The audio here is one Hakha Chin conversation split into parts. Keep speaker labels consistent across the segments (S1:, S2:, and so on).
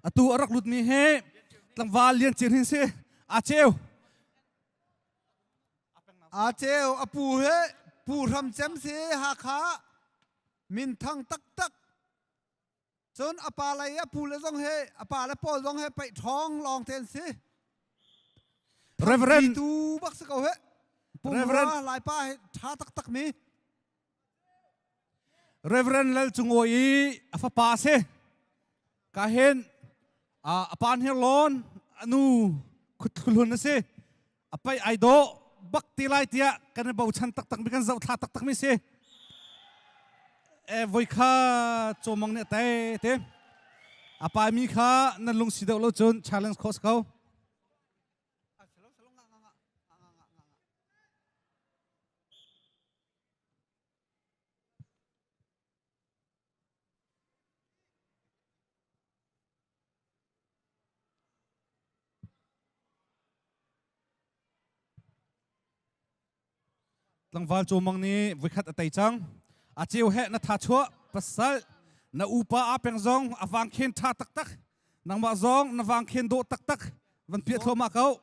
S1: Atu a rak lutmi hi tlangval Lian Cin hin si. A ceu.
S2: A ceu a pu he pu hram cem si Hakha minthang taktak. Cun a pa lei a pu le zong he a pa le pawl zong he paih ṭhawng lawng te an si.
S1: Reverend
S2: tu bak si ko he.
S1: Reverend
S2: Laipa he ṭha taktak mi.
S1: Reverend Lal Cung Awi i a fapa si. Ka hin a pa hner lawn a nu khuthlun a si. A pai ai dawh bak ti lai tiah kan i bochan taktak mi kan zohthla taktak mi si. E voi kha cawmang nih a tai te. A pai mi kha nan lung si deuh lo cun challenge khawh si ko. Tlangval Cawmang nih voikhat a tei cang. A ceu he na tha chuah pasal na upa a peng zong a vang khen tha taktak. Nangmah zong na vang khen dawh taktak. Van piah thluahmah ko.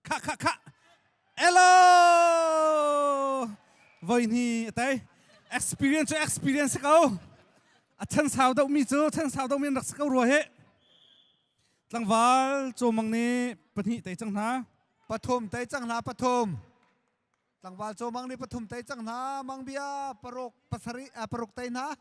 S1: Kha kha kha. Hello! Voi ni a tei. Experience cu experience ko. A chan sau deuh mi cu chan sau deuh mi an rak si ko rua hi. Tlangval Cawmang nih pahnih tei cang hna.
S2: Pathum tei cang hna pathum. Tlangval Cawmang nih pathum tei cang hna. Mangbia paruk pasarih paruk tei hna.